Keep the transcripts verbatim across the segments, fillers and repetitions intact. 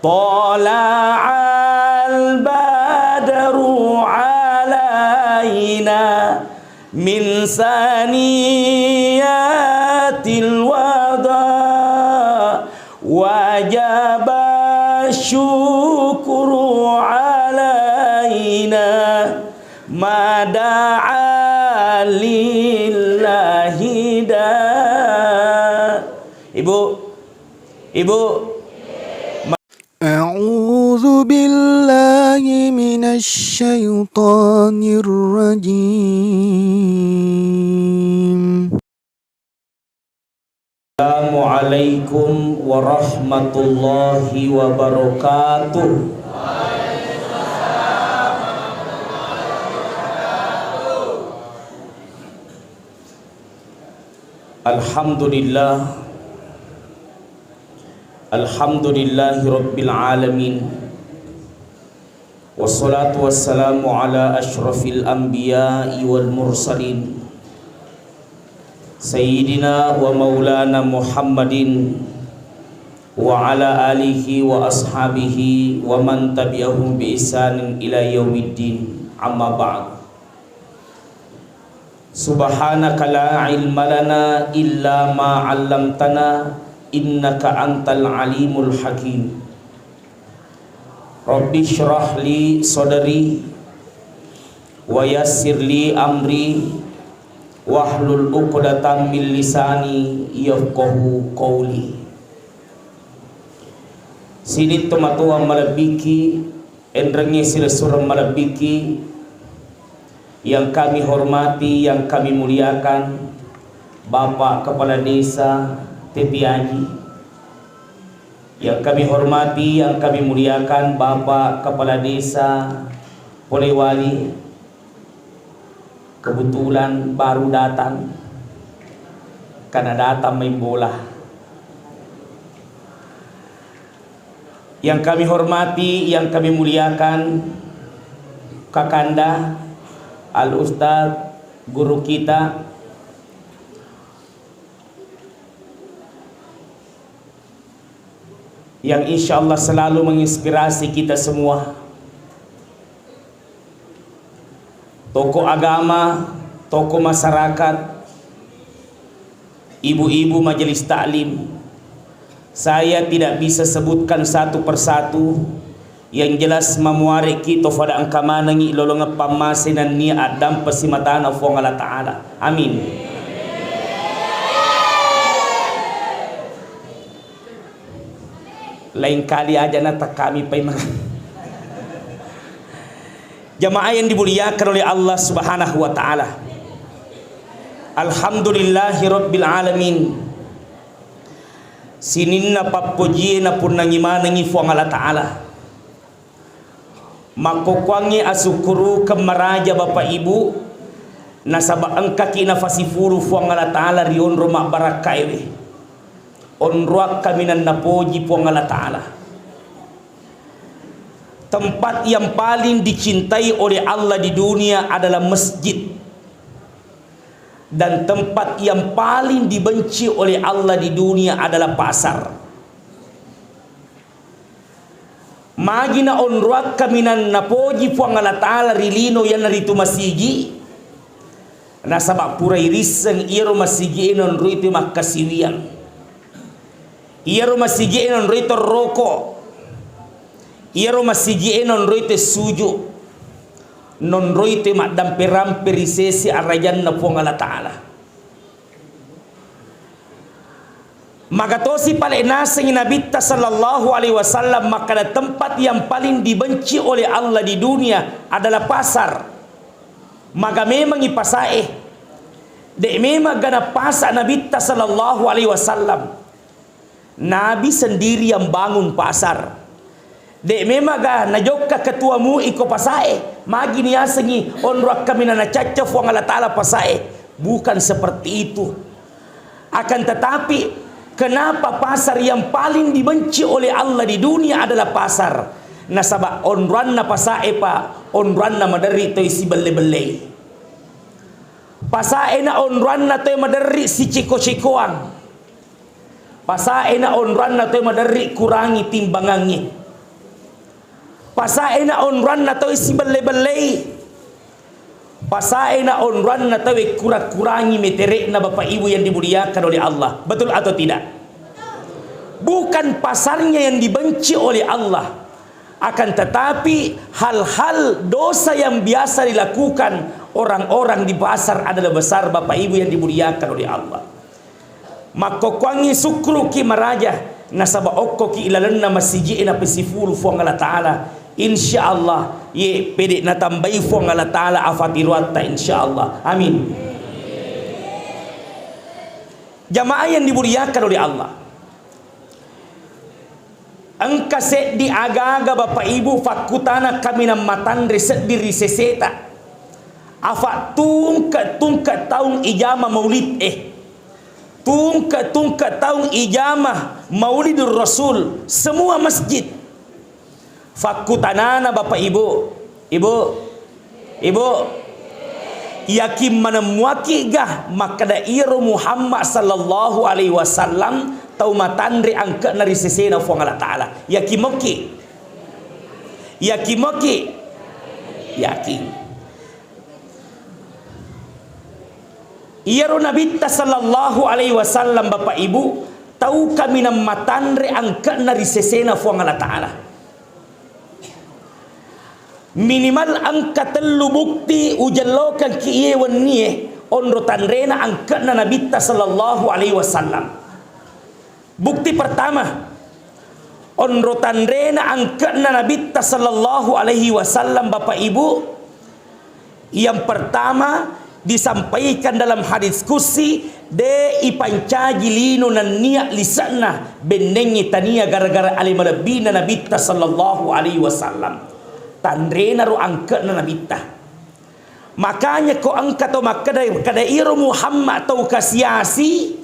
طلع البدر علينا من ثنيات الوداع وجب الشكر علينا ما دعا لله داع. Ibu, Ibu, أعوذ بالله من الشيطان الرجيم. السلام عليكم ورحمة الله وبركاته. الحمد لله. الحمد لله رب العالمين. والصلاة والسلام على أشرف الأنبياء والمرسلين. سيدنا ومولانا محمد وعلى آله وأصحابه ومن تبعهم بإحسان إلى يوم الدين. أما بعد. سبحانك لا علم لنا إلا ما علمتنا إنك أنت العليم الحكيم. رب اشرح لي صدري ويسر لي أمري واحلل عقدة من لساني يفقهوا قولي. Sining tomatoa malebbiki, enrengnge silessureng malebbiki, yang kami hormati, yang kami muliakan, Bapak Kepala Desa Teti Aji. Yang kami hormati, yang kami muliakan, Bapak Kepala Desa Polewali, kebetulan baru datang, karena datang main bola. Yang kami hormati, yang kami muliakan, Kakanda, Al Ustadz, guru kita, yang insya Allah selalu menginspirasi kita semua. Tokoh agama, tokoh masyarakat, ibu-ibu majelis taklim. Saya tidak bisa sebutkan satu persatu, yang jelas mamuareki to fada engka manengi lolongeng pammase nennia addampe simatana Fuang Allah Ta'ala. Amin. Lain kali aja na takkami paimeng. Jamaah yang dimuliakan oleh Allah Subhanahu wa Ta'ala. Alhamdulillahi Rabbil Alamin. Sininna pappojie napunnangi manengi Fuang Allah Ta'ala. Makkokkoangngi asukkurukeng maraja Bapak Ibu, nasaba engkaki nafasifulu Fuang Allah Ta'ala ri onro mabbarakkaewe. Onroang kaminang napoji Puang Allah Ta'ala. Tempat yang paling dicintai oleh Allah di dunia adalah masjid. Dan tempat yang paling dibenci oleh Allah di dunia adalah pasar. Magi naonroang kaminang napoji Puang Allah Ta'ala ri lino iyanaritu masigi, nasaba pura irisseng iyaro masigi e nonroi tu makkasiwiang, iyaro masigi e nonroi tu roko, iyaro masigi e nonroi tu suju, nonroi tu maddampe-rampe ri sese arajanna Puang Allah Ta'ala. Magatosi pale nasengi Nabitta sallallahu alaihi wasallam makkada tempat yang paling dibenci oleh Allah di dunia adalah pasar. Maga memangi pasae. De memang gana pasa Nabitta sallallahu alaihi wasallam. Nabi sendiri yang bangun pasar. De memaga najokka ketua MUI ko pasae, magi niasengi onroang kaminang nacacca Fuang Allah Ta'ala pasae. Bukan seperti itu. Akan tetapi, kenapa pasar yang paling dibenci oleh Allah di dunia adalah pasar? Nasaba onroanna pasae pa, onroanna maderri toi sibelle-bellei. Pasae na onroanna toi maderri siceko-cekoang. Pasae na onroanna toe maderri kurangi timbangangnge. Pasaena onroanna tau sibelle-bellei. Pasaena onroanna tau kura-kurangi metere'na, Bapak Ibu yang dimuliakan oleh Allah. Betul atau tidak? Bukan pasarnya yang dibenci oleh Allah, akan tetapi hal-hal dosa yang biasa dilakukan orang-orang di pasar adalah besar, Bapak Ibu yang dimuliakan oleh Allah. Makkokkoangngi sukkuruki maraja, nasaba okkoki ilalenna masiji'e napasifulu Fuang Allah Ta'ala. Insya Allah, ye pede natambai Fuang Allah Ta'ala afatiroatta, insya Allah. Amin. Jamaah yang dimuliakan oleh Allah. Engka seddi aga-aga, Bapak Ibu, fakkutana kaminang matanre seddi ri seseta. Afa tungke-tungke taung ijama maulid, eh. Tungke-tungke taung ijama Maulidur Rasul, semua masjid. Fakkutanana, Bapak Ibu, Ibu, Ibu, yakin manemmuaki ga makkeda iyaro Muhammad sallallahu alaihi wasallam tau matanre angke'na ri sesena Fuang Allah Ta'ala? Yakin moki? Yakin moki? Yakin. Iyaro Nabitta sallallahu alaihi wasallam, Bapak Ibu, tau kaminang matanre angke'na ri sesena Fuang Allah Ta'ala. Minimal engka tellu bukti ujellokengki iye wennie onro tanrena angke'na Nabitta sallallahu alaihi wasallam. Bukti pertama, onro tanrena angke'na Nabitta sallallahu alaihi wasallam, Bapak Ibu, yang pertama disampaikan dalam hadis qudsi, de ipancaji lino nennia lise'na bennengngi tania gara-gara ale malebbina Nabitta sallallahu alaihi wasallam. Tanrena ro angke'na Nabitta. Makanya ko engka to makkeda, kada iro Muhammad tau kasiasi,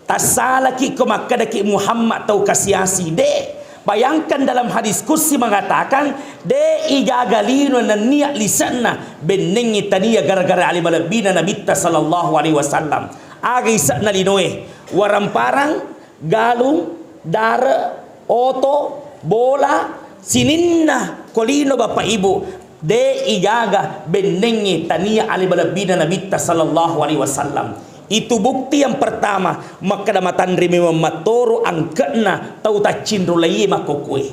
tassalaki ko makkedaki Muhammad tau kasiasi, de. Bayangkan dalam hadis qudsi mengatakan, de ijaga lino nennia lise'na bennengngi tania gara-gara ale malebbina Nabitta sallallahu alaihi wasallam. Aga ise'na linoe? Waramparang, galung, dare, oto, bola, sininna ko lino, Bapak Ibu, de ijaga bennengnge tania ale malebbina Nabitta sallallahu alaihi wasallam. Itu bukti yang pertama, makkeda matanre memang mattoro angke'na tau taccinro laie makkokkoe.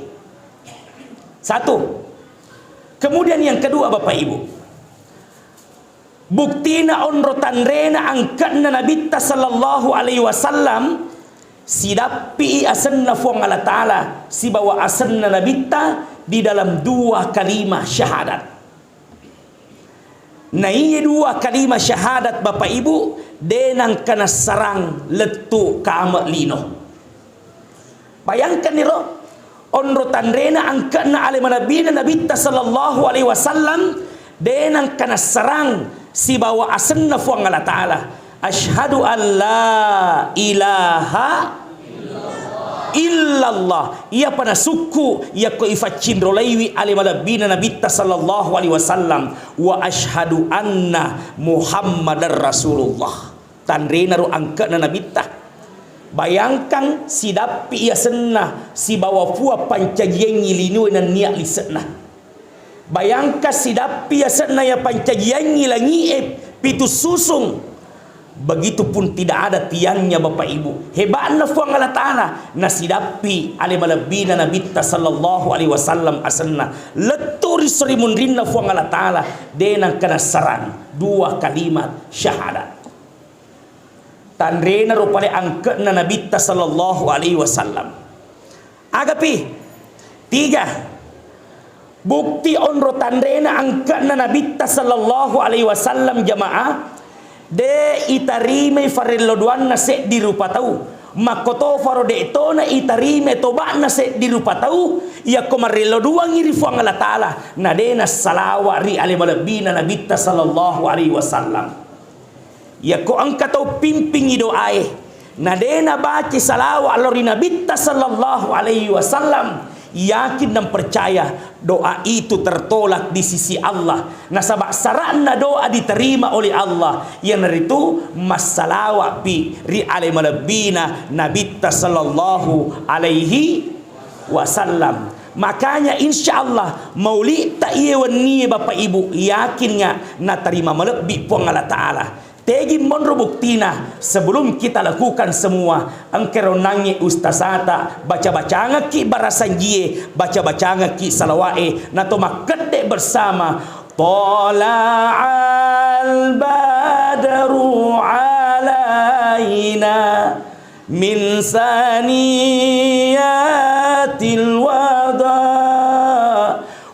Satu. Kemudian yang kedua, Bapak Ibu, buktina onro tanrena angke'na Nabitta sallallahu alaihi wasallam, sidappi'i asenna Fuang Allah Ta'ala sibawa asenna Nabitta di dalam dua kalimah syahadat. Naiye dua kalimah syahadat, Bapak Ibu, de nangka nassarang lettu kame lino. Bayangkanni ro, onro tanrena angke'na ale malebbina Nabitta sallallahu alaihi wasallam, de nangka nassarang sibawa asenna Fuang Allah Ta'ala. Asyhadu an la ilaha illallah. Iyapa nasukku yakko ifaccinrolaiwi ale malebbina Nabitta sallallahu alaihi wasallam. Wa asyhadu anna Muhammadar Rasulullah. Tanrena ro angke'na Nabitta. Bayangkang sidappi asenna sibawa fua pancajiangngi linue nennia lise'na. Bayangkang sidappi asenna ya pancajiangngi langi'e pitu susung. Begitupun tidak ada tiangnya, Bapak Ibu. Hebatna Fuang Allah Ta'ala, nasidappi ale malebbina Nabitta sallallahu alaihi wasallam asenna. Lettu ri sorimunrinna Fuang Allah Ta'ala, de nangka nassarang dua kalimat syahadat. Tanrena ro pale angke'na Nabitta sallallahu alaihi wasallam. Agapi? Tiga. Bukti onro tanrena angke'na Nabitta sallallahu alaihi wasallam, jamaah, de itarimai farello doanna seddi rupa tau. Makkotofaro de tona itarima toba'na seddi rupa tau, yakko marello doangngi ri Fuang Allah Ta'ala, na de nassalawa ri ale malebbina Nabitta sallallahu alaihi wasallam. Yakko engka tau pimpingi doae, na de nabaca salawa lao ri Nabitta sallallahu alaihi wasallam, yakin dan percaya doa itu tertolak di sisi Allah. Nasaba syaratna doa diterima oleh Allah, iyanaritu massalawapi ri ale malebbina Nabitta sallallahu alaihi. wasallam. Makanya, insya Allah, maulitta iye wennie, Bapak Ibu, yakinga natarima malebbi Puang Allah Ta'ala. Tegi monro buktina, sebelum kita lakukan semua, engkero nangnge ustazata, baca-bacangekki barasanjie, baca-bacangekki salawae, nato makkedde bersama, "Thala'al badru alaina min saniyatil wada,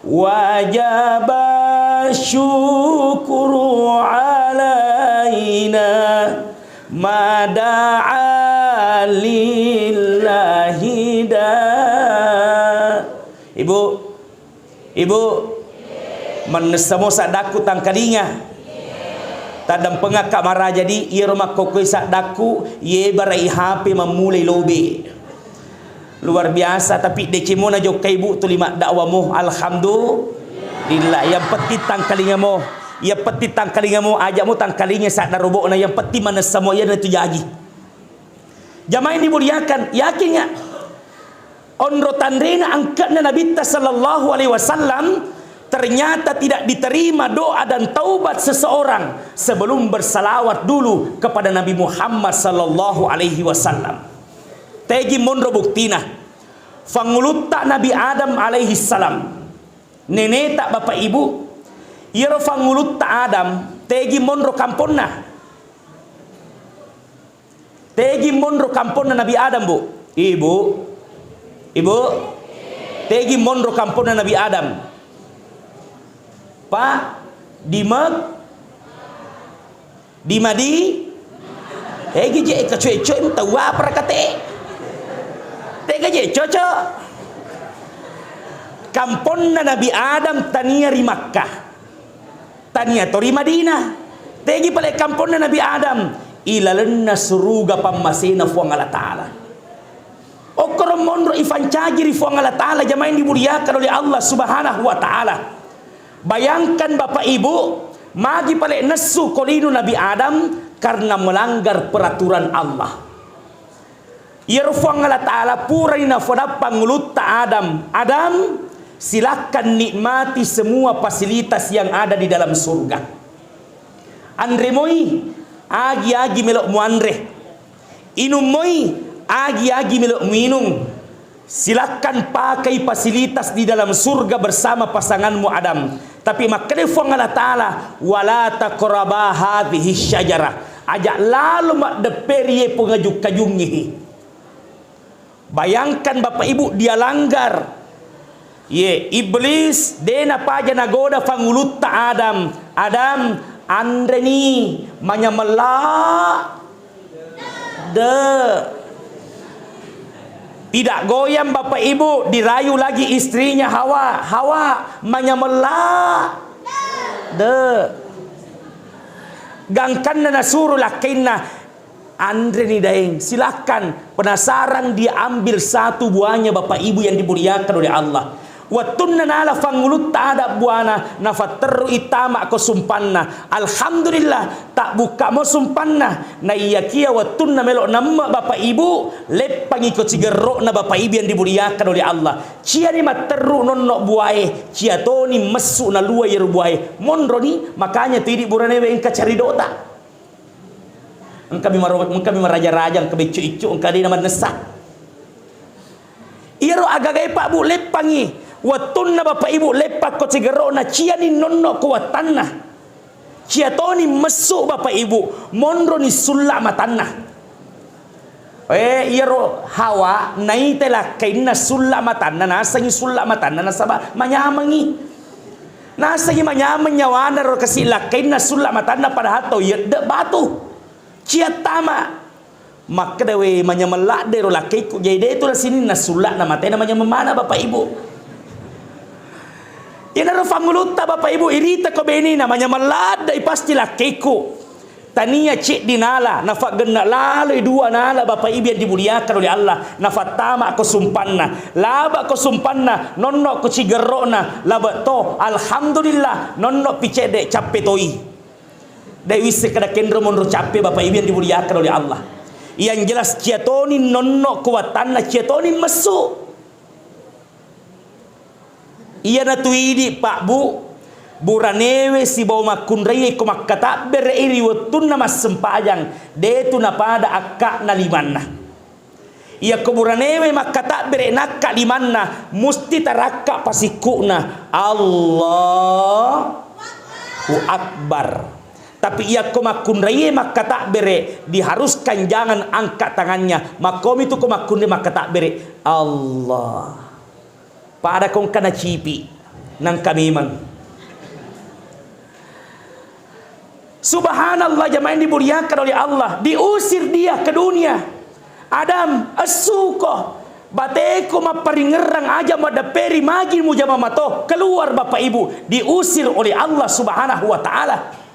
wajaba syukru alaina, mada'a lillahi da." Ibu, Ibu, mannessamo saddakku tangkalinga. Taddampengakka maraja di, iyaro makkokkoe saddakku, yebarai H P mammulai lobe. Luar biasa, tapi decemo najokkai, Bu, tuli maddakwa mo. Alhamdulillah. Yang penting tangkalinga mo. Yang penting tangkalinga mo, aja mo tangkalinga sadda robo'na, yang penting mannessamo iyanatu jaji. Jamaah yang dimuliakan, yakin nggak? Onro tanrena angka'na Nabitta sallallahu alaihi wasallam, ternyata tidak diterima doa dan taubat seseorang sebelum bersalawat dulu kepada Nabi Muhammad sallallahu alaihi wasallam. Tegi monro buktina. Fangulutta Nabi Adam alaihi salam. Neneta, Bapak Ibu, iyaro fangulutta Adam, tegi monro kamponna. Tegi monro kamponna Nabi Adam, Bu. Ibu. Ibu. Tegi monro kamponna Nabi Adam. Pak, di Mek-, di Madi-, tegi je kacoe-coe tau apa rakate. Tega je cocok. Kamponna Nabi Adam tania ri Makkah. Tania to ri Madinah. Tegi pale kamponna Nabi Adam, ilalenna suruga pammasena Fuang Allah Ta'ala. Okkoro monro ifancaji ri Fuang Allah Ta'ala, jamaah yang dimuliakan oleh Allah Subhanahu wa Ta'ala. Bayangkan, Bapak Ibu, magi pale nessu ko lino Nabi Adam karena melanggar peraturan Allah. Iyaro Fuang Allah Ta'ala purani nafodappa ngulutta Adam, "Adam, silahkan nikmati semua fasilitas yang ada di dalam surga. Anre moi agi-agi melo muanre. Inung moi agi-agi melo muinung. Silahkan pakai fasilitas di dalam surga bersama pasanganmu, Adam." Tapi makkeda Fuang Allah Ta'ala, "Wala taqraba hadhihi syajarah." Aja lalo maddepperi ye pengaju-kajungngi. Bayangkan, Bapak Ibu, dia langgar. Ye, Iblis, de napaja nagoda fangulutta Adam. "Adam, anreni, manyamella." De. Tidak goyang, Bapak Ibu, dirayu lagi istrinya Hawa. "Hawa, manyamella." De. Gangkanna nasuru lakkainna, "Anreni, Daeng, silahkan." Penasaran, dia ambil satu buahnya, Bapak Ibu yang dimuliakan oleh Allah. Wettunna nala fangulutta Adam buana, nafatterru'i tama ko sumpanna. Alhamdulillah, tabbukka mo sumpanna. Naiyakia wettunna melo namme, Bapak Ibu, leppangi ko cigerro'na, Bapak Ibu yang dimuliakan oleh Allah. Ciani matterru nonno buae, cia toni messu nalua iyaro buae. Monroni, makanya tu idi buranewe engka caridota. Engkami maro-, engkami maraja-raja, engka beccu-iccu, engka dena mannessa. Iyaro agagae, Pak, Bu, leppangi. Wettunna Bapak Ibu leppang ko cigerro'na, ciani nonno ko wattanna. Cia toni messu, Bapak Ibu, monroni sulla matanna. Eh, iyaro Hawa naita lakkainna sulla matanna, nasengi sulla matanna nasaba manyamengi. Nasengi manyameng nyawana ro kasi lakkainna sulla matanna, padahal tau yedde batu. Cia tama. Makkeda, "We, manyameng ladde ro lakkaiku, jadi de tu nasininna sulla na matena manyameng mana, Bapak Ibu." Iyanaro fangulutta, Bapak Ibu, irita ko benina, "Manyameng ladde i pasti lakkaiku." Tania ceddi nala, nafaggenne laloi dua nala, Bapak Ibu yang dimuliakan oleh Allah, nafattama ko sumpanna, laba ko sumpanna, nonno ko cigerro'na, laba to, alhamdulillah, nonno pi cedde cappe toi. Dai wisseng kada kenro monro cappe, Bapak Ibu yang dimuliakan oleh Allah. Yang jelas cia toni nonno ko wattanna, cia toni messu. Iyanatu idi, Pak, Bu, buranewe sibawa makkunraie ko makkatabbere' i ri wettunna massempajang, de'tu napada akka'na limanna. Iyako buranewe makkatabbere' nakka' limanna, musti tarakka' pasikku'na, Allahu Akbar. Tapi iyako makkunraie makkatabbere', diharuskan jangan angkat tangannya. Makkomitu ko makkunrai makkatabbere', Allah. Pada ko engka nacipi, nangka memang. Subhanallah, jamaah yang dimuliakan oleh Allah, diusir dia ke dunia. Adam, essuko, bateko mapparingerrang aja maddepperi magi mujama mato, keluar Bapak Ibu, diusir oleh Allah Subhanahu wa Ta'ala.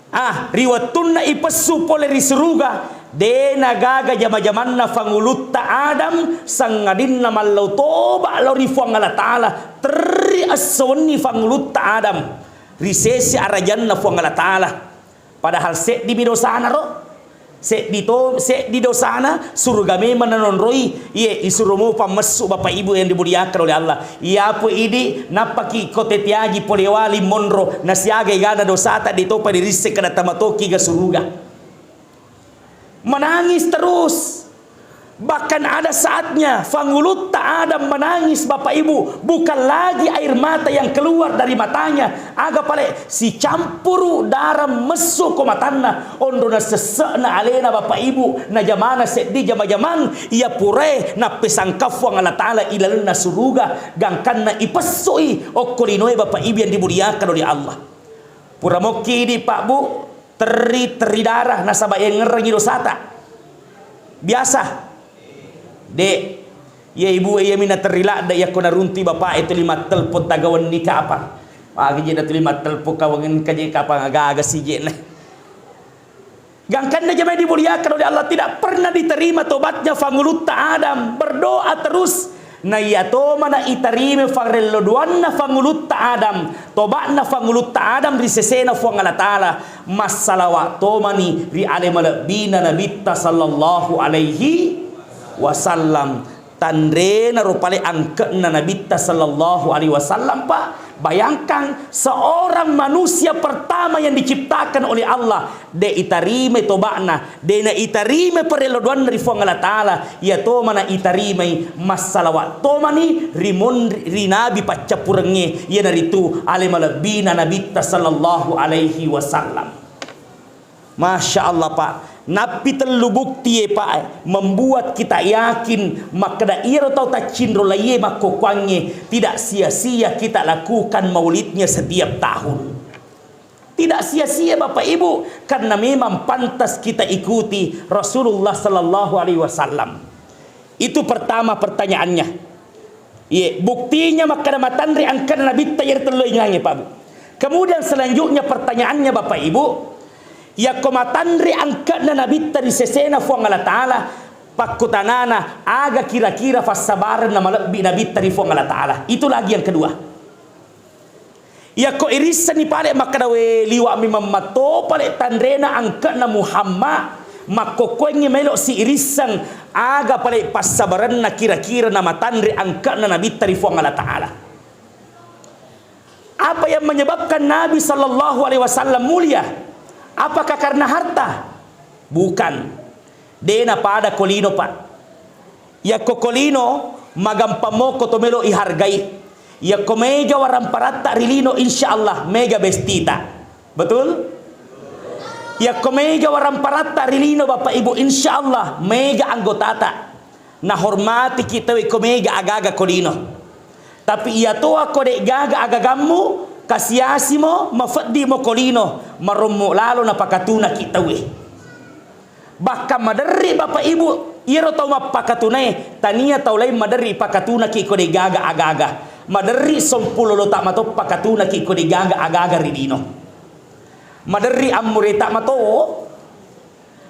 Ah, ri wettunna ipessu pole ri suruga, de' nagaga jama-jamanna fangulutta Adam, sangadinna mallau toba lao ri Fuang Allah Ta'ala, terri esso wenni fangulutta Adam ri sese arajanna Fuang Allah Ta'ala. Padahal seddimi dosana ro. Seddi to, seddi dosana, suruga memang nanonroi. Iye, isuro mopa messu Bapak Ibu yang dimuliakan oleh Allah. Iyapo idi, nappaki ko tetiagi pole wali monro, nasiaga egana dosata, de' topa dirisseng kada tamatoki ga suruga. Menangis terus. Bahkan ada saatnya fangulutta Adam menangis, Bapak Ibu, bukan lagi air mata yang keluar dari matanya, aga pale sicampuru dara messu ko matanna, onro nasesse'na alena Bapak Ibu, najamana seddi jama-jamang iya purae nappesangka Fuang Allah Ta'ala ilalenna suruga, gangkanna ipessui okko linoe Bapak Ibu yang dimuliakan oleh Allah. Pura mokki idi, Pak, Bu, terri, terri darah nasaba yengngerengi dosata. Biasa. De'. Iya ibu, iyami naterri ladde' yakko naruntui bapa'e tuli mattelpon taga wenni kapang. Magi je' na tuli mattelpon kawang engka je' kapang, aga-aga si je' na. Gangkanna jamaah dimuliakan oleh Allah, tidak pernah diterima tobatnya fangulutta Adam, berdoa terus. Na iya tomana itarima farello duanna fangulutta Adam, toba'na fangulutta Adam ri sesena Fuang Allah Ta'ala, massalawa tomani ri ale malebbina Nabitta sallallahu alaihi wasallam. Tanrena ro pale angke'na Nabitta sallallahu alaihi wasallam, Pak. Bayangkan, seorang manusia pertama yang diciptakan oleh Allah, de' itarimai toba'na, de' na itarimai parello duanna ri Fuang Allah Ta'ala, iya tomana itarimai, massalawa tomani ri mon-, ri Nabi paccappurengnge, iyanaritu ale malebbina Nabitta sallallahu alaihi wasallam. Masya Allah, Pak. Nappi tellu bukti e, Pak, membuat kita yakin makkeda iyaro tau taccinro laiye makkokkoangnge tidak sia-sia kita lakukan maulidnya setiap tahun. Tidak sia-sia, Bapak Ibu, karena memang pantas kita ikuti Rasulullah sallallahu alaihi wasallam. Itu pertama pertanyaannya. Iye, buktinya makkeda matanre angkana Nabitta iyaro tellu ingangnge, Pak, Bu. Kemudian selanjutnya pertanyaannya, Bapak Ibu, yakko matanre angkana Nabitta ri sesena Fuang Allah Ta'ala, pakkutanana, aga kira-kira fassabarenna malebbi Nabitta ri Fuang Allah Ta'ala? Itu lagi yang kedua. Yakko irissenni pale makkeda, we, liwa' memang matto pale tanrena angke'na Muhammad, makkokkoengngi melo' si irisseng, aga pale passabarenna kira-kira namatanre angke'na Nabitta ri Fuang Allah Ta'ala. Apa yang menyebabkan Nabi sallallahu alaihi wasallam mulia? Apakah karena harta? Bukan. De' napada ko lino, Pak. Yakko ko lino, magampang moko to melo' ihargai. Yakko mega waramparatta ri lino, insya Allah mega bestita. Betul? Yakko mega waramparatta ri lino, Bapak Ibu, insya Allah mega anggotata. Nahormatiki tauwe ko mega agaga ko lino. Tapi iyatoa ko de'gaga agagammu, kasiasimo, mafeddi mo ko lino, marommo lalo napakatunaki tauwe. Bahkan maderri, Bapak Ibu, iyaro tau mappakatunae, tania tau laing maderri pakatunaki ko de'gaga agaga. Maderri sompu lolota mato pakatunaki ko de'gaga agaga ri lino. Maderri ammureta mato,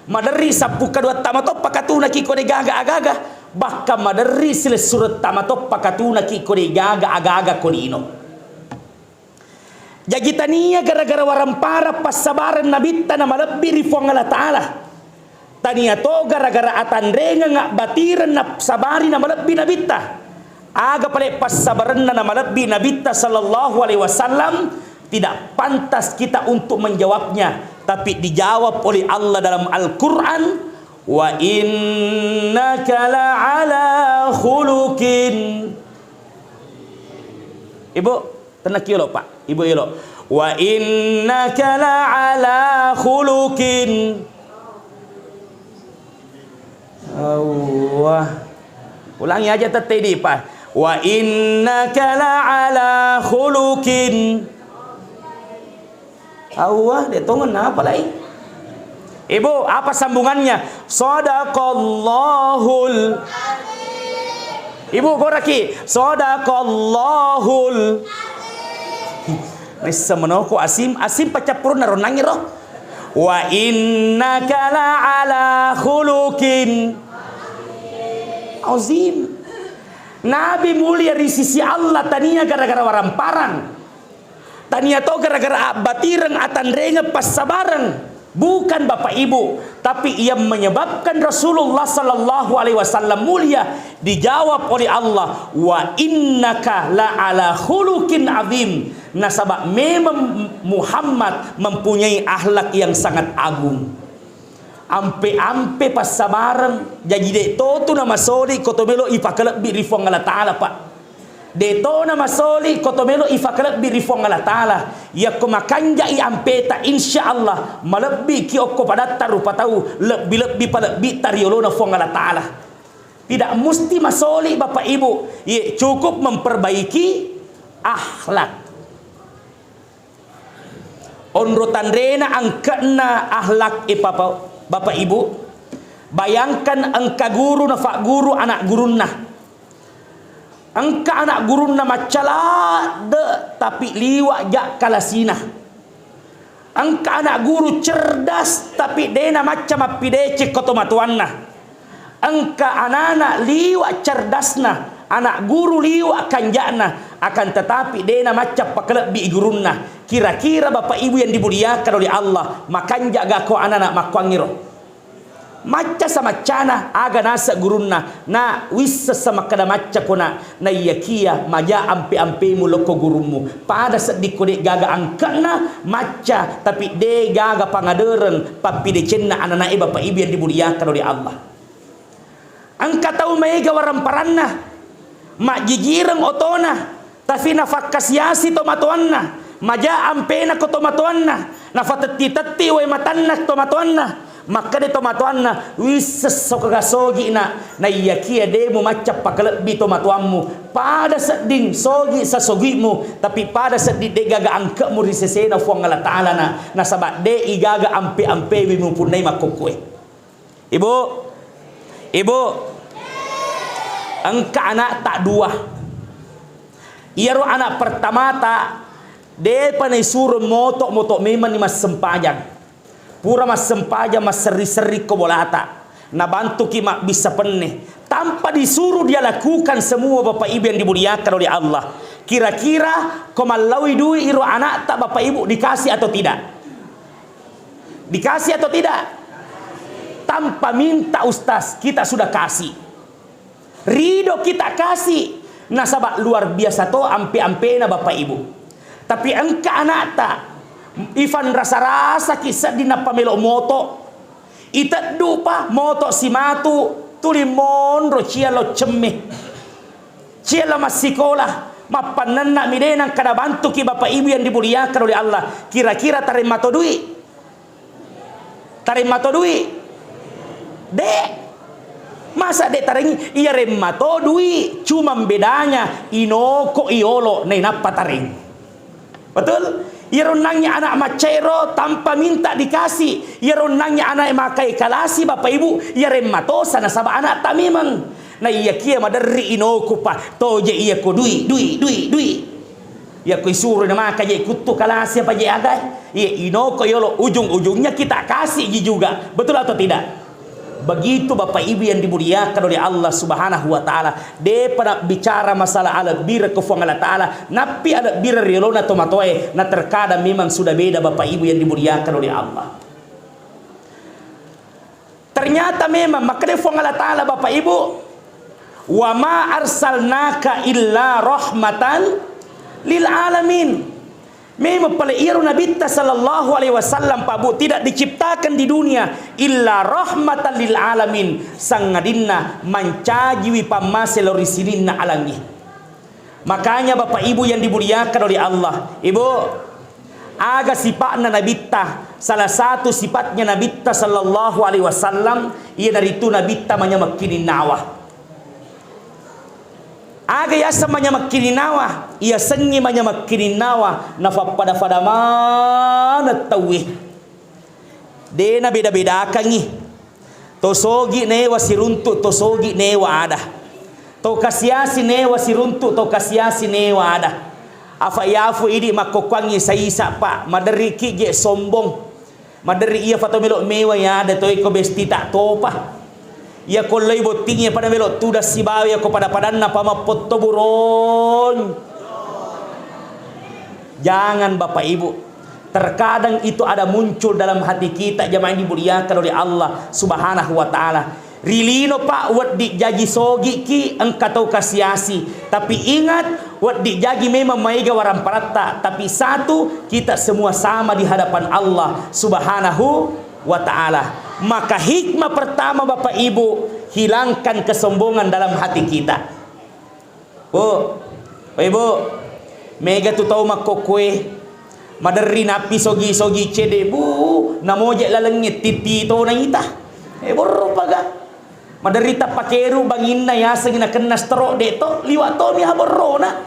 maderri sappu kaduatta mato pakatunaki ko de'gaga agaga. Bahkan maderri silessuretta mato pakatunaki ko de'gaga agaga ko lino. Jaji tania gara-gara warampara passabareng Nabitta namalebbi ri Fuang Allah Ta'ala. Tania to gara-gara atanrengeng abbatireng nasabari namalebbi Nabitta. Aga pale passabarenna namalebbi Nabitta sallallahu alaihi wasallam, tidak pantas kita untuk menjawabnya, tapi dijawab oleh Allah dalam Al-Quran, "Wa innaka la'ala khuluqin." Ibu, tenang yolo, Pak. Ibu yolo. "Wa innaka la'ala khuluqin." Allah. Ulangi aja tette dipa. "Wa innaka la'ala khuluqin." Allah, de' tongeng napa lai? Ibu, apa sambungannya? Sadaqallahul. Ibu, goraki. Sadaqallahul. Nissa menoko asim, asim pacappurunna ronnangi ro. "Wa innaka la'ala khuluqin azim." Nabi mulia ri sisi Allah, tania gara-gara waramparang. Tania to gara-gara abbatireng, atanrengeng, passabareng. Bukan, Bapak Ibu, tapi yang menyebabkan Rasulullah sallallahu alaihi wasallam mulia dijawab oleh Allah, "Wa innaka la'ala khuluqin azim." Nasaba memang Muhammad mempunyai akhlak yang sangat agung. Ampe-ampe passabareng, jaji de' totu namasoli ko to melo ipakalebbi ri Fuang Allah Ta'ala, Pak. De' to namasoli ko to melo ipakalebbi ri Fuang Allah Ta'ala. Yakko makanjai ampeta, insya Allah malebbiki okko padatta rupa tau, lebbi-lebbi palebbitta ri olona Fuang Allah Ta'ala. Tidak musti masoli, Bapak Ibu. Ye, cukup memperbaiki akhlak. Onro tanrena angke'na akhlak e, Papa-, Bapak Ibu. Bayangkan engka guru nafagguru anak gurunna. Engka anak gurunna macca ladde, tapi liwa ja kalasina. Engka anak guru cerdas, tapi de' namacca mappideceng ko tomatoanna. Engka anana liwa cerdasna, anak guru liwa kanja'na, akan tetapi de' namacca pakalebbi gurunna. Kira-kira Bapak Ibu yang dimuliakan oleh Allah, makanja gako anana makkuangiro? Macca samaccana, aga naseng gurunna, na wisseng sa makkeda macca kona, naiyakia maja ampe-ampemu lokko gurummu. Pada sedding ko de' gaga angke'na, macca, tapi de' gaga pangadereng pappidecenna anana'e Bapak Ibu yang dimuliakan oleh Allah. Engka tau maega waramparanna, majjijireng otona, tapi nafakkasiasi tomatoanna, maja ampena ko tomatoanna, nafatetti-tetti wae matanna tomatoanna, makkeda tomatoanna, "Wisseng soga sogi'na, naiyakia de' mumacca pakalebbi tomatoammu, pada sedding sogi sasogi'mu, tapi pada sedding de' gaga angke'mu ri sesena Fuang Allah Ta'ala na, nasaba de' igaga ampe-ampewi mupunnai makkokkoe." Ibu, ibu, engka anakta dua. Iyaro anak pertamata, de'pa naisuro moto'-moto' memanni massempajang. Pura massempajang, masserri-serri ko bolata. Nabantuki mabbissa penne. Tanpa disuruh dia lakukan semua, Bapak Ibu yang dimuliakan oleh Allah. Kira-kira ko mallaui dui iro anakta, Bapak Ibu, dikasih atau tidak? Dikasih atau tidak? Tanpa minta, Ustaz, kita sudah kasih. Ridho kita kasih. Nasaba luar biasa to ampe-ampena, Bapak Ibu. Tapi engka anakta, ifan rasa-rasaki sedding nappa melo moto'. Iteddupa moto' simatu, tuli monro cia lo cemme. Cia lo massikola, mappannenna'mi de' nangka nabantuki Bapak Ibu yang dimuliakan oleh Allah. Kira-kira taremma to dui? Taremma to dui? De'. Masa de' tarengngi? Iya remma to dui, cuma bedanya inoko iyolo nainappa tareng. Betul? Iyaro onnangngi anak maccairo tanpa minta dikasih. Iyaro onnangngi anak makai kalasi, Bapak Ibu, iyareng matosa nasaba anakta memeng. Na iyakia maderri inoku pa, toje iya ko dui, dui, dui, dui. Iya ko isuro na maka je kuttu kalasi apa je aga. Iya inoko yolo ujung-ujungnya kita kasih ji juga. Betul atau tidak? Begitu Bapak Ibu yang dimuliakan oleh Allah Subhanahu wa Ta'ala, de'pa nabbicara masalah alebbireng ko Fuang Allah Ta'ala, nappi alebbireng riolona tomatoae, na terkadang memang sudah beda Bapak Ibu yang dimuliakan oleh Allah. Ternyata memang makkeda Fuang Allah Ta'ala, Bapak Ibu, "Wa ma arsalnaka illa rahmatan lil alamin." Memang pale iyaro Nabitta sallallahu alaihi wasallam, Pak Bu, tidak diciptakan di dunia illa rahmatan lil alamin, sangadinna mancajiwi pammase lao ri sininna alangnge. Makanya Bapak Ibu yang dimuliakan oleh Allah, Ibu, aga sipatna Nabitta? Salah satu sifatnya Nabitta sallallahu alaihi wasallam, iyanaritu Nabitta manyameng kininnawa. Aga yaseng manyameng kininnawa? Iyasengngi manyameng kininnawa nafappada-pada maneng tauwe. De nabeda-bedakangngi. To sogi newa siruntu, to sogi newa ada. To kasiasi newa siruntu, to kasiasi newa ada. Afa yafu idi makkokkoangngi saisa, Pak, maderri ki je sombong. Maderri iya fato melo mewa ya ada to iko bestita topa. Iya kolloi botting iya pada melo tudang sibawa iya ko pada-padanna pamappotto burong. Jangan Bapak Ibu. Terkadang itu ada muncul dalam hati kita, jamaah yang dimuliakan oleh Allah Subhanahu wa Ta'ala. Ri lino, Pak, wedding jaji sogiki engka tau kasiasi. Tapi ingat, wedding jaji memang maega waramparatta. Tapi satu, kita semua sama di hadapan Allah Subhanahu wa Ta'ala. Maka hikmah pertama, Bapak Ibu, hilangkan kesombongan dalam hati kita. Bu, oi Bu, mega tu tau makkokkoe, maderri nappi sogi-sogi cede, bu, namoje lalengnge titi to naita. E, borro paga. Maderri tappakeru banginna yaseng nakenna stroke de to, liwa to mi haborrona.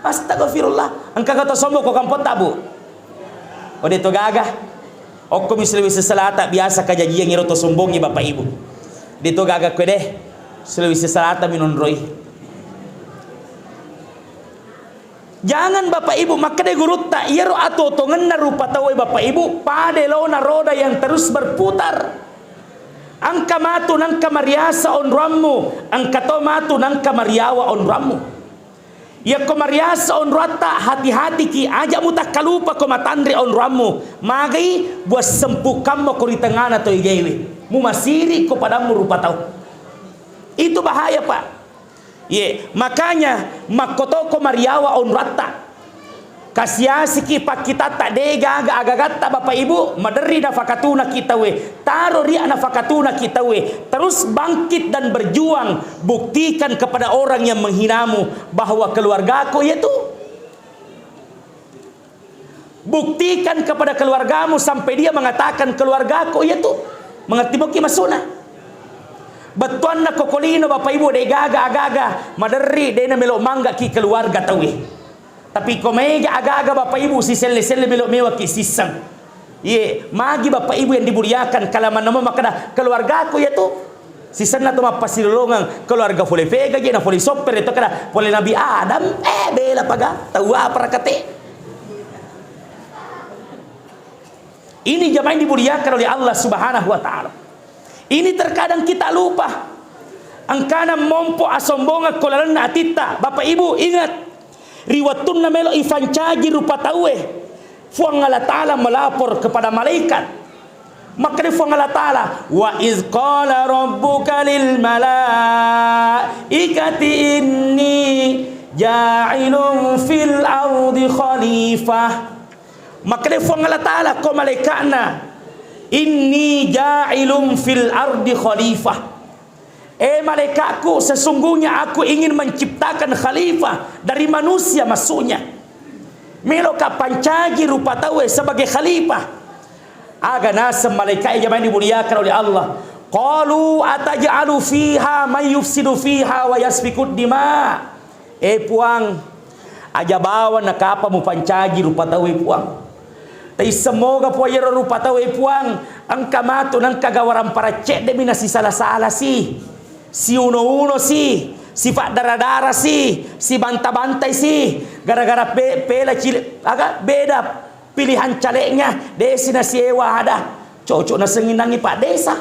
Astagfirullah. Engka kata sombong ko kampotta, Bu? Oh, de to gaga. Okko mi Sulawesi Selatan biasa kajajiang iro to sombongi Bapak Ibu. De to gaga kue deh. Sulawesi Selatan mi nonroi. Jangan Bapak Ibu, makkeda gurutta, iyaro atuotongenna rupa tauwe Bapak Ibu, pada laona roda yang terus berputar. Engka matu nengka mariasa onroammu, engka to matu nengka mariawa onroammu. Yakko mariasa onroatta, hati-hatiki, aja mutakkalupa ko matanre onroammu. Magai buat sempukammo ko ri tengana to ijaiwe. Mumasiri ko padammu rupa tau. Itu bahaya, Pak. Ye, makanya makkotoko mariawa onroatta. Kasiasiki pakkitatta, de gaga agagatta Bapak Ibu, maderri nafakatunaki tauwe. Taro ria nafakatunaki tauwe. Terus bangkit dan berjuang, buktikan kepada orang yang menghinamu bahwa keluargako iyatu. Buktikan kepada keluargamu sampai dia mengatakan, "Keluargako iyatu." Mengerti moki masuna? Bettuanna kokolino Bapak Ibu, de gaga agaga, maderri de namelo manggaki keluarga tauwe. Tapi ko mega agaga Bapak Ibu, siselle-selle melo mewaki sisseng. Iye, magi Bapak Ibu yang dimuliakan, kalamanna mo makkeda, "Keluargaku iyatu." Sisenna to mappasilolongeng, keluarga fole fega je na fole soppere to kada, fole Nabi Adam, eh, bela paga, tau apa rakate. Ini jamaah yang dimuliakan oleh Allah Subhanahu wa Ta'ala. Ini terkadang kita lupa. Engkana mompo asombongeng ko lalenna atitta. Bapak Ibu, ingat, ri wettunna melo ifancaji rupa tauwe, Fuang Allah Ta'ala melapor kepada malaikat. Makkeda Fuang Allah Ta'ala, "Wa iz qala rabbuka lil malaikati inni ja'ilun fil ardi khalifah." Makkeda Fuang Allah Ta'ala ko malaikatna, "Inni ja'ilun fil ardi khalifah." "Eh, malaikatku, sesungguhnya aku ingin menciptakan khalifah dari manusia," maksudnya. Meloka pancaji rupa tauwe sebagai khalifah. Aga naseng malaikat e jamaah dimuliakan oleh Allah. "Qalu ataj'alu fiha may yufsidu fiha wa yasfikud dima." Eh Puang, aja bawang nakapa mupancaji rupa tauwe Puang. Taisseng moga Puang iyaro rupa tauwe Puang, engka matu nengka gawarang paracceddemi nasisala-sala si, siuno-uno si, sifaddara-dara si, sibanta-bantai si, gara-gara pe-, pela cile-, aga, beda pilihan calegnya, desi nasiewa ada. Cocok nasengngi nangi Pak Desa.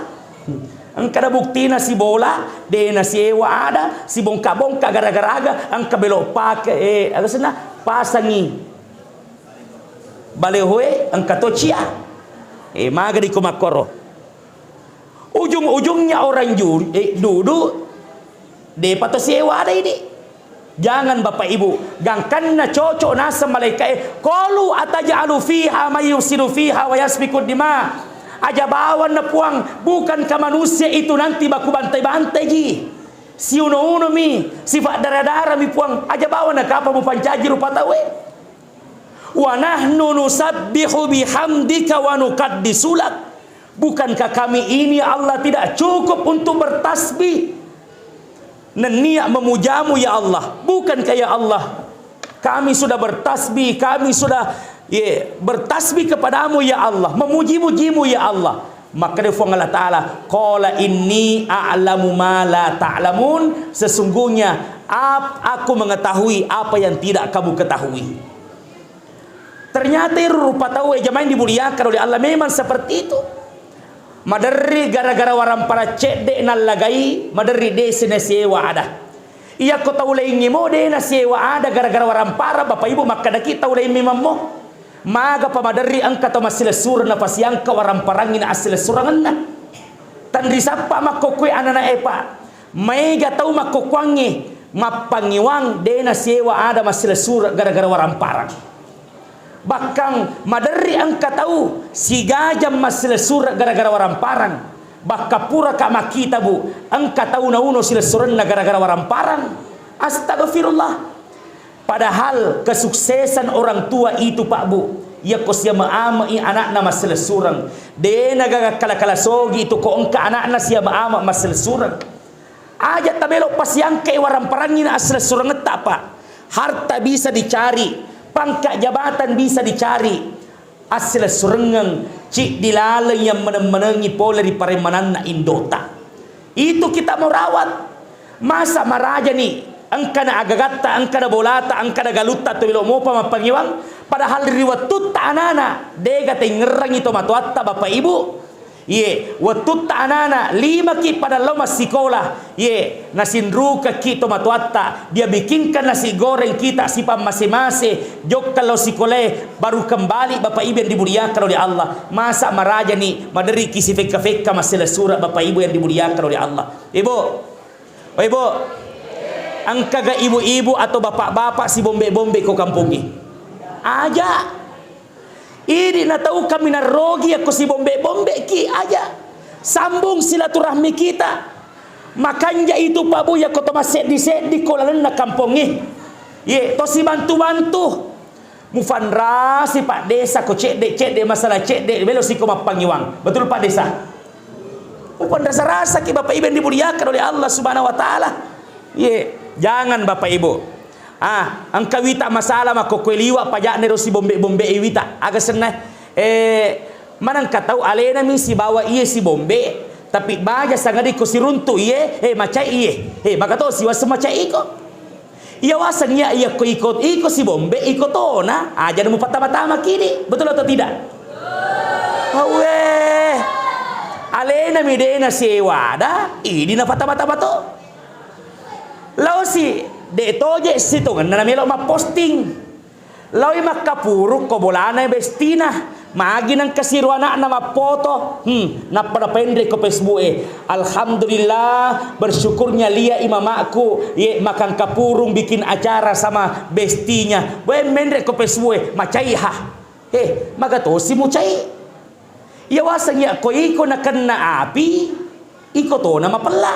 Engka ada buktina sibola, de nasiewa ada, sibongka-bongka gara-gara aga, engka belok pake, eh, aga senna, pasangi balehoe, engka to cia. Eh, maga di ko makkoro. Ujung-ujungnya orang ju-, eh, duduk Depa to siewa ada ini. Jangan Bapak Ibu, gangkanna cocok naseng malaika'e, "Qalu ataj'alu fiha may yufsidu fiha wa yasfiku dima." Aja bawanna Puang, bukankah manusia itu nanti baku bantai-bantai ji? Siuno-uno mi, sifat darah-darah mi Puang, aja bawanna kapa mupancaji rupa tauwe. "Wa nahnu nusabbihu bihamdika wa nuqaddisu lak." Bukankah kami ini, ya Allah, tidak cukup untuk bertasbih? Nenniya memujamu, ya Allah. Bukankah, ya Allah, kami sudah bertasbih, kami sudah, ye, bertasbih kepadamu, ya Allah, memuji-mujimu, ya Allah. Maka dia Fuang Allah Ta'ala, "Qala inni a'lamu ma la ta'lamun." Sesungguhnya ap-, aku mengetahui apa yang tidak kamu ketahui. Ternyata iro rupa tau e jamaah yang dimuliakan oleh Allah memang seperti itu. Maderri gara-gara warampara cedde nallagai, maderri desi nasiewa ada. Iyako tau laingnge mo de nasiewa ada gara-gara warampara, Bapak Ibu, makkadaki tau laing memang mo. Magapa maderri engka tau massilessureng napasiangka waramparangngi na assilessurengenna. Tanri sappa makkokkoe anana e, Pak. Maega tau makkokkoangnge mappangiwang de nasiewa ada massilessureng gara-gara waramparang. Bakkang maderri engka tau sigajang massilessureng gara-gara waramparang. Bakka puraka makkita, Bu, engka tau nauno silessurenna gara-gara waramparang. Astagfirullah. Padahal kesuksesan orang tua itu, Pak, Bu, yakko siame-amei anakna massilessureng. De nagaga kala-kala sogi itu ko engka anakna siame-ame massilessureng. Aja tabelo pasiangkai waramparangngi na assilessurengetta, Pak. Harta bisa dicari, pangkat jabatan bisa dicari. Assilessurengeng ciddi laleng yang meneng-menengi pole ri paremananna indota. Itu kita mau rawat. Masa marajani engkana agagatta, engkana bolata, engkana galutta tu melo mopa mappangiwang, padahal ri wettutta anana dega tengngerangi to matoatta, Bapak Ibu. Ye, wettutta anana limaki pada lao massikola, ye, nasinrukaki to matoatta, dia bikinkan nasi goreng kita sipammase-mase, jokka lao sikolae, baru kembali, Bapak Ibu yang dimuliakan oleh Allah. Masa marajani maderiki sifekka-fekka masselessureng, Bapak Ibu yang dimuliakan oleh Allah. Ibu, oh, Ibu, engkaga ibu-ibu atau bapak-bapak sibombe-bombe ko kampongnge? Aja. Idi natau kaminang rogi yakko sibombe-bombeki aja. Sambung silaturahmi kita. Makanja itu, Pak, Bu, yakko to masseddi-seddi ko lalenna kampongnge. Ye, to sibantu-bantu. Mufanrasi, Pak Desa, ko cedde-cedde masalah cedde, melo siko mappangiwang. Betul, Pak Desa? Mupanrasa-rasaki, Bapak Ibu yang dimuliakan oleh Allah Subhanahu wa Ta'ala. Ye, jangan, Bapak Ibu. Ah, engka wita masalah makkokkoe liwa pajakna ero sibombe-bombe wita. Aga senna? Eh, manengka tau alena mi sibawa iye sibombe, tapi baja sangadi ko siruntu iye, eh, macai iye. Eh, maka to siwaseng macai iko. Iya waseng iya, iya ko iko, iko sibombe, iko tona, aja na mupattama-tama kidi. Betul atau tidak? Awe. Alena mi dena sewada, idi na patama-tama to. Laosi, de toje sitongenna namelo mapposting. Laoi makkapurung ko bolana bestina. Magi nengka siru anakna mappoto. Hmm, nappa napenre ko Facebook e. Alhamdulillah, bersyukurnya lia i mamakku, ye makangkapurung bikin acara sama bestinya. Boe menre ko Facebook e, macai ha. He, maga tosi mucai. Iya waseng iya ko iko nakenna api, iko tona mapella.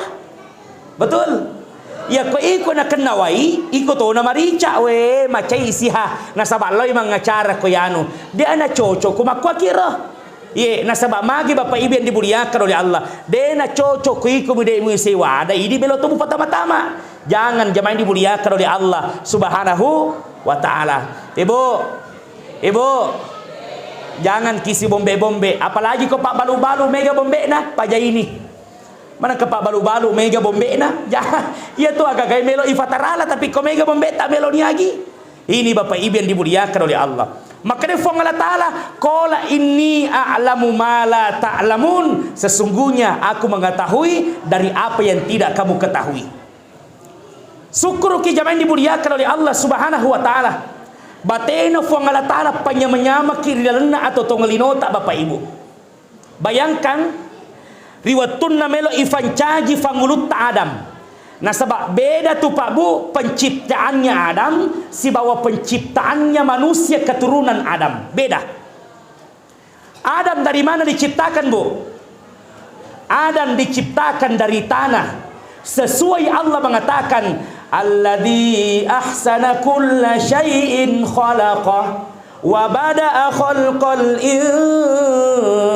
Betul? Iya ko iko nakenna wai, iko tona marica, we, macai siha. Nasaba loi mangacara ko yanu. De ana cocok ko makkuakiro. Ye, nasaba magi Bapak Ibu yang dimuliakan oleh Allah. De na cocok ko iko mide mu sewada, idi belo to mupatama-tama. Jangan jamaah yang dimuliakan oleh Allah Subhanahu wa Ta'ala. Ibu, Ibu, jangan kisi bombe-bombe, apalagi ko pabbalu-balu mega bombena, pajaini. Mana ke pabbalu-balu mega bombena? Ja, iya tu agagai melo ifatarala, tapi ko mega bombe tak melo niagi. Ini Bapak Ibu yang dimuliakan oleh Allah. Maka dia Fuang Allah Ta'ala, "Qala inni a'lamu ma la ta'lamun." Sesungguhnya aku mengetahui dari apa yang tidak kamu ketahui. Sukkuruki jamaah yang dimuliakan oleh Allah Subhanahu wa Ta'ala. Batena Fuang Allah Ta'ala panyama-nyamaki ri lalenna atau tongelinota, Bapak Ibu. Bayangkan, ri wettunna melo ifancaji fangulutta Adam. Nasaba beda tu, Pak, Bu, penciptaannya Adam sibawa penciptaannya manusia keturunan Adam. Beda. Adam dari mana diciptakan, Bu? Adam diciptakan dari tanah. Sesuai Allah mengatakan, "Alladzi ahsana kulla syai'in khalaqa wa bada'a khalqal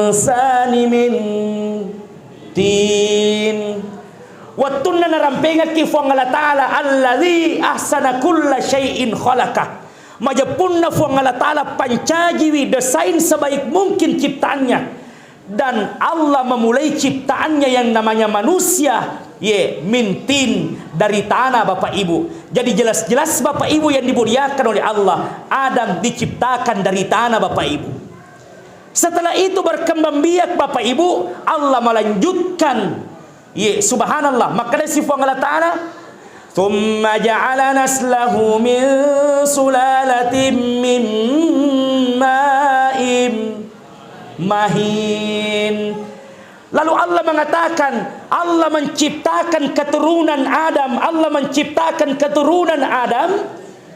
insani min tin." Wettunna narampengekki Fuang Allah Ta'ala, "Alladzi ahsana kulla syai'in khalaqa." Majeppunna Fuang Allah Ta'ala pancajiwi, desain sebaik mungkin ciptaannya. Dan Allah memulai ciptaannya yang namanya manusia, ye, mintin, dari tanah, Bapak Ibu. Jadi jelas-jelas, Bapak Ibu yang dimuliakan oleh Allah, Adam diciptakan dari tanah, Bapak Ibu. Setelah itu berkembang biak, Bapak Ibu, Allah melanjutkan. Ye, subhanallah, makkeda si Fuang Allah Ta'ala, "Tsumma ja'ala naslahu min sulalatin min ma'im mahin." Lalu Allah mengatakan, Allah menciptakan keturunan Adam, Allah menciptakan keturunan Adam,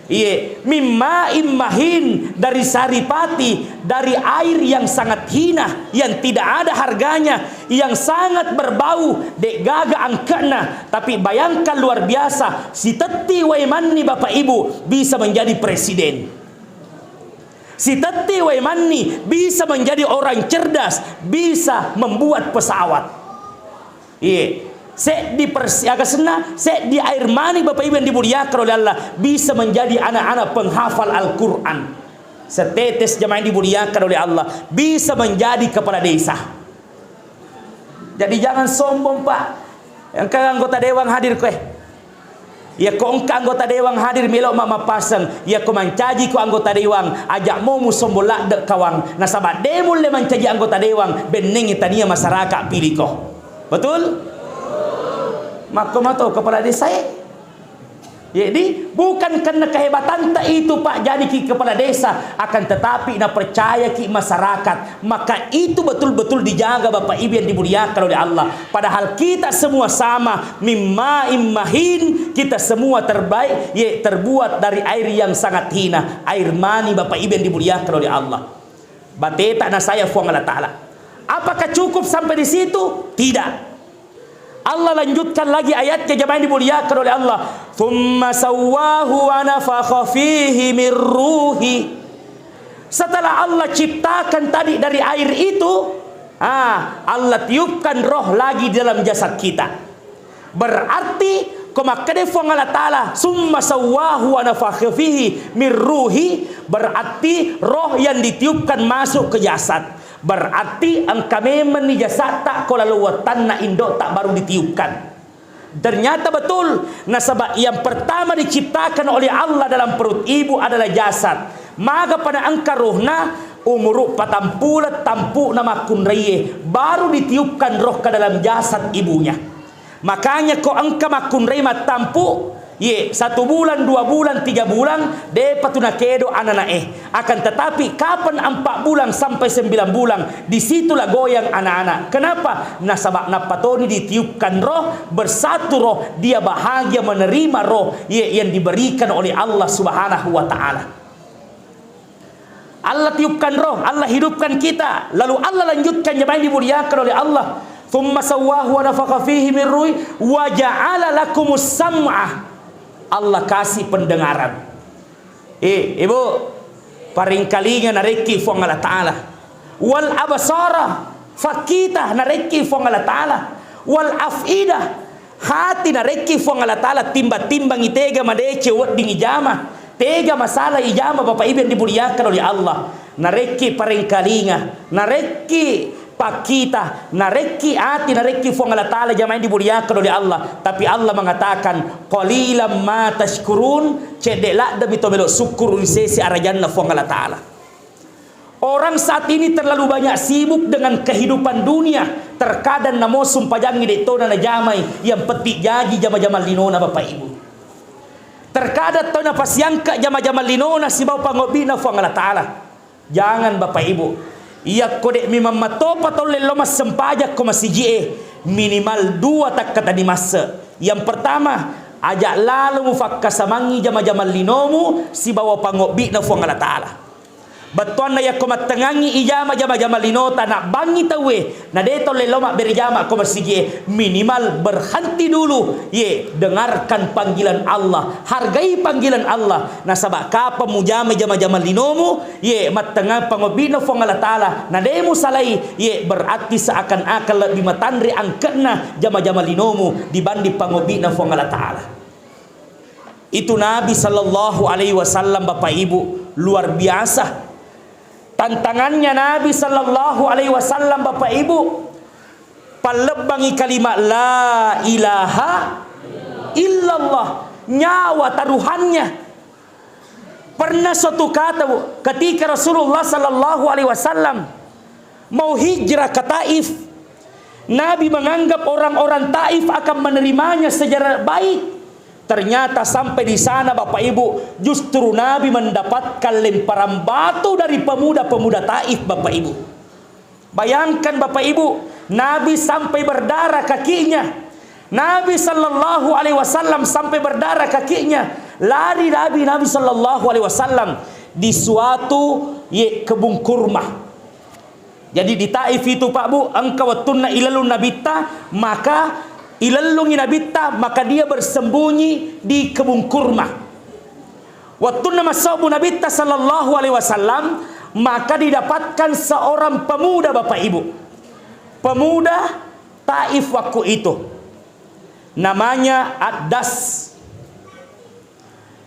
iye, mimma immahin, dari saripati, dari air yang sangat hina, yang tidak ada harganya, yang sangat berbau, de'gaga angke'na. Tapi bayangkan, luar biasa, sitetti wae manni, Bapak Ibu, bisa menjadi presiden. Sitetti wae manni bisa menjadi orang cerdas, bisa membuat pesawat. Iye, seddi persi-, aga senna, seddi air mani, Bapak Ibu yang dimuliakan oleh Allah, bisa menjadi anak-anak penghafal Al-Quran. Setetes, jamaah yang dimuliakan oleh Allah, bisa menjadi kepala desa. Jadi jangan sombong, Pak. Engka anggota dewan hadir koe. Yakko engka anggota dewan hadir, melo ma mappaseng. Yakko mancaji ko anggota dewan, aja mo musombong ladde kawang. Nasaba de mulle mancaji anggota dewan, bennengi tania masyarakat pilih ko. Betul? Makko mato kepala desa e. Jadi, bukan karena kehebatanta itu, Pak, jadi ki kepala desa, akan tetapi napercaya ki masyarakat, maka itu betul-betul dijaga, Bapak Ibu yang dimuliakan oleh Allah. Padahal kita semua sama, mimma immahin, kita semua terbaik, ye, terbuat dari air yang sangat hina, air mani, Bapak Ibu yang dimuliakan oleh Allah. Bateta nasaya Fuang Allah Ta'ala. Apakah cukup sampai di situ? Tidak. Allah lanjutkan lagi ayatnya, jamaah yang dimuliakan oleh Allah. "Tsumma sawwahu wa nafakha fihi min ruhi." Setelah Allah ciptakan tadi dari air itu, ah, Allah tiupkan roh lagi di dalam jasad kita. Berarti, ko makkeda Fuang Allah Ta'ala, "Tsumma sawwahu wa nafakha fihi min ruhi," berarti roh yang ditiupkan masuk ke jasad. Berarti engka memenni jasadta ko laleng wettanna indo'ta baru ditiupkan. Ternyata betul, nasaba yang pertama diciptakan oleh Allah dalam perut ibu adalah jasad. Maga pada engka rohna, umuru patampuleng tampu'na makkunraie, baru ditiupkan roh ke dalam jasad ibunya. Makanya ko engka makkunrai mattampu, ye, satu bulan, dua bulan, tiga bulan, depa tu nakedo anana'e. Akan tetapi, kapan empat bulan sampai sembilan bulan, di situlah goyang anak-anak. Kenapa? Nasaba nappatoni ditiupkan roh, bersatu roh, dia bahagia menerima roh, ye, yang diberikan oleh Allah Subhanahu wa Ta'ala. Allah tiupkan roh, Allah hidupkan kita, lalu Allah lanjutkan, jemaah yang dimuliakan oleh Allah. "Tsumma sawwahu wa nafakha fihi min ruhi wa ja'ala lakumus sam'a." Allah kasih pendengaran. Eh, Ibu, paringkalinga narekki Fuang Allah Ta'ala. "Wal absara," fakkita narekki Fuang Allah Ta'ala. "Wal af'idah," hati narekki Fuang Allah Ta'ala, timbang-timbangi tega madeceng wedding ijama, tega masalah ijama, Bapak Ibu yang dimuliakan oleh Allah. Narekki parengkalinga, narekki pakkita, narekki ati, narekki Fuang Allah Ta'ala, jamaah yang dimuliakan oleh Allah. Tapi Allah mengatakan, "Qalilan ma tashkurun," cedde' ladde' mi to melo sukkuru' ri sese arajanna Fuang Allah Ta'ala. Orang saat ini terlalu banyak sibuk dengan kehidupan dunia. Terkadang namo sumpajangngi de' tona najamai, yang penting jaji jama-jamang linona, Bapak Ibu. Terkadang to napasiangka jama-jamang linona sibawa pangobbi'na Fuang Allah Ta'ala. Jangan, Bapak Ibu. Iyakko de' memang matopa taulle lo massempajang ko masiji'e, Minimal dua takkatani masse. Yang pertama, aja lalo mufakkasamangi jama-jamang linomu sibawa pangobbi'na Fuang Allah Ta'ala. Bettuanna yakko mattengngangi ijama jama-jamang linota, nabbangi tauwe, na de tolle lo mabbere jama ko masigie, minimal berhenti dulu, ye, dengarkan panggilan Allah, hargai panggilan Allah. Nasaba kapang mujama jama-jamang linomu, ye, mattengngang pangobbi'na Fuang Allah Ta'ala, na de musalai, ye, berarti seakan-akan lebbi matanre angke'na jama-jamang linomu dibanding pangobbi'na Fuang Allah Ta'ala. Itu Nabi sallallahu alaihi wasallam, Bapak Ibu, luar biasa. Tantangannya Nabi sallallahu alaihi wasallam, Bapak Ibu, pallebbangi kalimat la ilaha illallah, nyawa taruhannya. Pernah suatu kata, Bu, ketika Rasulullah sallallahu alaihi wasallam mau hijrah ke Taif, Nabi menganggap orang-orang Taif akan menerimanya secara baik. Ternyata sampai di sana, Bapak Ibu, justru Nabi mendapatkan lemparan batu dari pemuda-pemuda Taif, Bapak Ibu. Bayangkan, Bapak Ibu, Nabi sampai berdarah kakinya. Nabi sallallahu alaihi wasallam sampai berdarah kakinya. Lari Nabi, Nabi sallallahu alaihi wasallam di suatu, ye, kebun kurma. Jadi di Taif itu, Pak Bu, engka wettunna ilellung Nabitta, maka ilellungi Nabitta, maka dia bersembunyi di kebun kurma. Wettunna massobbu Nabitta sallallahu alaihi wasallam, maka didapatkan seorang pemuda, Bapak Ibu. Pemuda Taif waktu itu. Namanya Addas.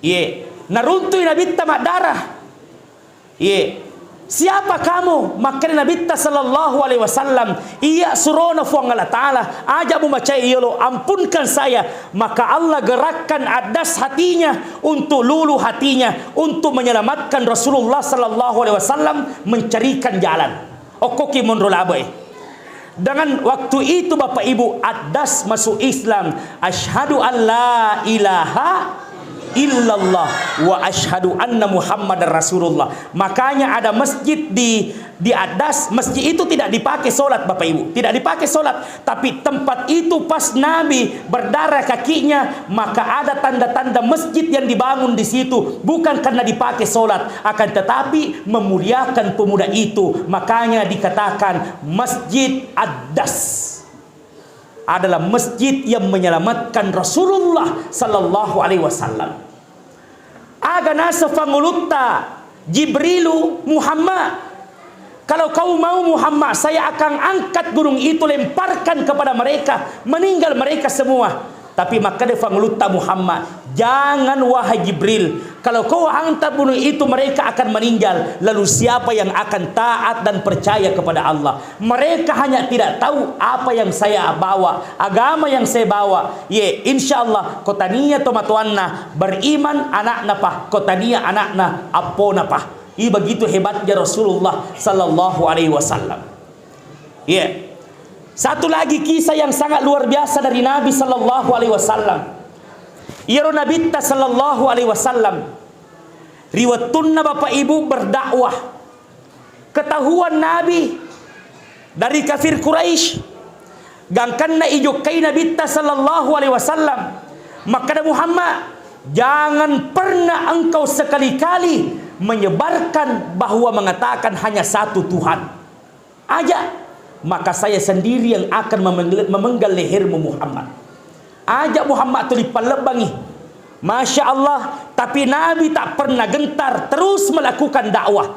Ye, naruntui Nabitta maddarah. Ye, "Siapa kamu?" Makkeda Nabitta sallallahu alaihi wasallam, "Iya surona Fuang Allah Ta'ala, aja mumacai yolo, ampunkan saya." Maka Allah gerakkan Addas hatinya untuk luluh hatinya, untuk menyelamatkan Rasulullah sallallahu alaihi wasallam, mencarikan jalan. Okkoki monro labe. Dengan waktu itu, Bapak Ibu, Addas masuk Islam. "Asyhadu an la ilaha illallah wa asyhadu anna Muhammadar Rasulullah." Makanya ada masjid di, di Addas. Masjid itu tidak dipakai sholat, Bapak Ibu. Tidak dipakai sholat. Tapi tempat itu pas Nabi berdarah kakinya, maka ada tanda-tanda masjid yang dibangun di situ. Bukan karena dipakai sholat, akan tetapi memuliakan pemuda itu. Makanya dikatakan Masjid Addas adalah masjid yang menyelamatkan Rasulullah sallallahu alaihi wasallam. Aga naseng fangulutta Jibrilu, "Muhammad, kalau kau mau Muhammad, saya akan angkat gunung itu, lemparkan kepada mereka, meninggal mereka semua." Tapi makkeda fangulutta Muhammad, "Jangan, wahai Jibril, kalau kau angkat gunung itu, mereka akan meninggal. Lalu siapa yang akan taat dan percaya kepada Allah?" Mereka hanya tidak tahu apa yang saya bawa, agama yang saya bawa. Ye, insya Allah, ko tania tomatoanna beriman anakna pa, ko tania anakna appona pa. I begitu hebatnya Rasulullah sallallahu alaihi wasallam. Ye. Satu lagi kisah yang sangat luar biasa dari Nabi sallallahu alaihi wasallam. Iyaro Nabitta sallallahu alaihi wasallam, ri wettunna Bapak Ibu berdakwah, ketahuan Nabi dari kafir Quraisy, gangkanna ijokkai Nabitta sallallahu alaihi wasallam, makkeda, "Muhammad, jangan pernah engkau sekali-kali menyebarkan bahwa mengatakan hanya satu Tuhan. Aja, maka saya sendiri yang akan memenggal, memenggal lehermu, Muhammad." Aja Muhammad tuli pallebbangi. Masya Allah, tapi Nabi tak pernah gentar, terus melakukan dakwah.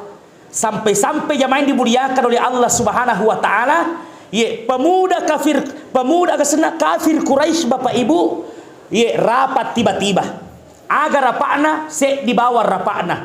Sampai-sampai jamaah yang dimuliakan oleh Allah Subhanahu wa Ta'ala, ye, pemuda kafir, pemuda kesena kafir Quraisy, Bapak Ibu, ye, rapat tiba-tiba. Aga rapa'na? Seddi bawang rapa'na.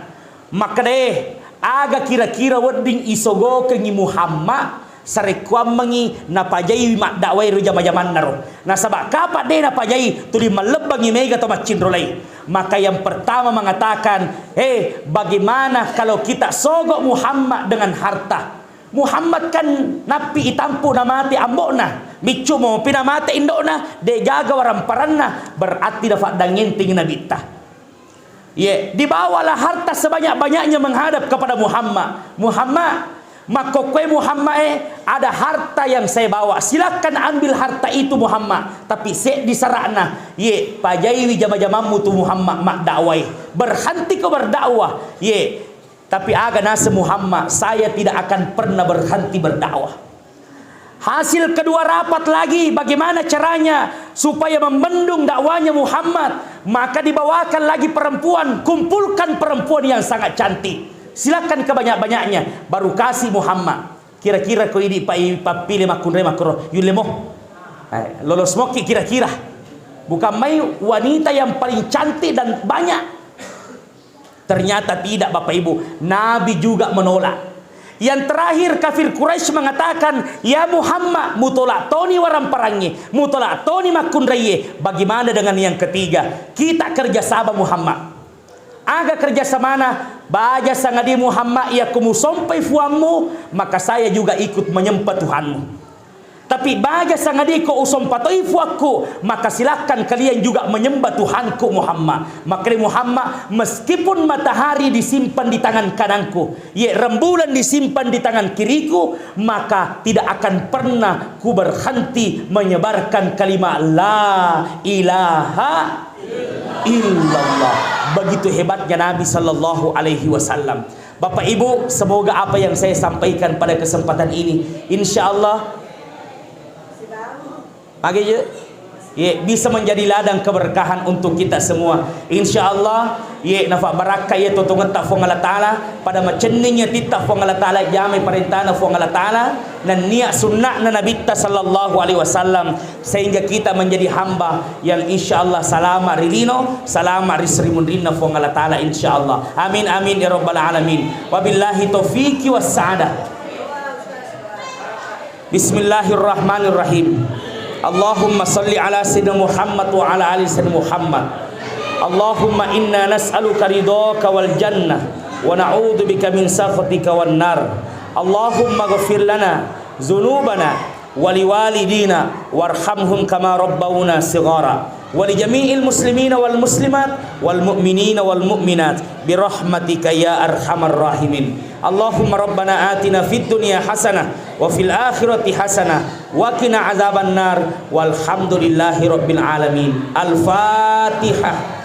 Makkeda, "Eh, aga kira-kira wedding isogokengngi Muhammad sarekkuammengngi napajaiwi maddakwai ro jama-jamannaro? Nasaba kapang de napajai, tuli mallebbangngi mega to maccinrolai." Maka yang pertama mengatakan, "Eh, bagaimana kalau kita sogok Muhammad dengan harta? Muhammad kan nappi itampu namate ambo'na, miccu mopi namate indo'na, degaga waramparanna, berarti nafaddangngenteng Nabitta." Ye, dibawalah harta sebanyak-banyaknya menghadap kepada Muhammad. "Muhammad, Makkokkoe Muhammad e, ada harta yang saya bawa. Silakan ambil harta itu Muhammad. Tapi seddi sara'na, ye, pajaiwi jama-jamammu tu Muhammad maddakwai. Berhenti ko berdakwah. Ye, tapi aga naseng Muhammad, saya tidak akan pernah berhenti berdakwah. Hasil kedua rapat lagi, bagaimana caranya supaya membendung dakwanya Muhammad? Maka dibawakan lagi perempuan, kumpulkan perempuan yang sangat cantik. Silakan kebanyak-banyaknya, baru kasih Muhammad. Kira-kira ko idi pa-, pappile makkunrai makkoro, yulle mo. Eh, lolos moki kira-kira. Bukan mai wanita yang paling cantik dan banyak. Ternyata tidak, Bapak Ibu. Nabi juga menolak. Yang terakhir, kafir Quraisy mengatakan, "Ya Muhammad, mutolak toni warang perangi, mutolak toni makkunraiye. Bagaimana dengan yang ketiga? Kita kerja sama, Muhammad." Aga kerja samana? Baja sangadi Muhammad, iya ko musompai fuammu, maka saya juga ikut menyembah Tuhanmu. Tapi baja sangadiko usompa toi fuakku, maka silakan kalian juga menyembah Tuhanku Muhammad. Makkedai Muhammad, meskipun matahari disimpan di tangan kananku, ye rembulan disimpan di tangan kiriku, maka tidak akan pernah ku berhenti menyebarkan kalimat la ilaha illallah. Begitu hebatnya Nabi sallallahu alaihi wasallam. Bapak Ibu, semoga apa yang saya sampaikan pada kesempatan ini, insya Allah, mage je? Ye, bisa menjadi ladang keberkahan untuk kita semua. Insya Allah, ye, nafa barakka ye totongetta Fuang Allah Ta'ala, pada macenning ye titta Fuang Allah Ta'ala, jamai parentana Fuang Allah Ta'ala, nennia sunna'na Nabitta sallallahu alaihi wasallam, sehingga kita menjadi hamba yang insya Allah salama ri lino, salama ri srimunrinna Fuang Allah Ta'ala, insya Allah. Amin, amin, ya rabbal alamin. Wabillahi taufiqi wassa'adah. Bismillahirrahmanirrahim. Allahumma salli ala Sayyidina Muhammad wa ala ali Sayyidina Muhammad. Allahumma inna nas'aluka ridhaka wal jannah wa na'udzubika min sakhatika wan nar. Allahumma ghfir lana dzunubana wa liwalidina warhamhum kama rabbawna shighara. Wa li jami'il muslimina wal muslimat wal mu'minina wal mu'minat bi rahmatika ya arhamar rahimin. Allahumma rabbana atina fid dunya hasanah wa fil akhirati hasanah wa qina adzaban nar. Walhamdulillahi rabbil alamin. Al-Fatihah.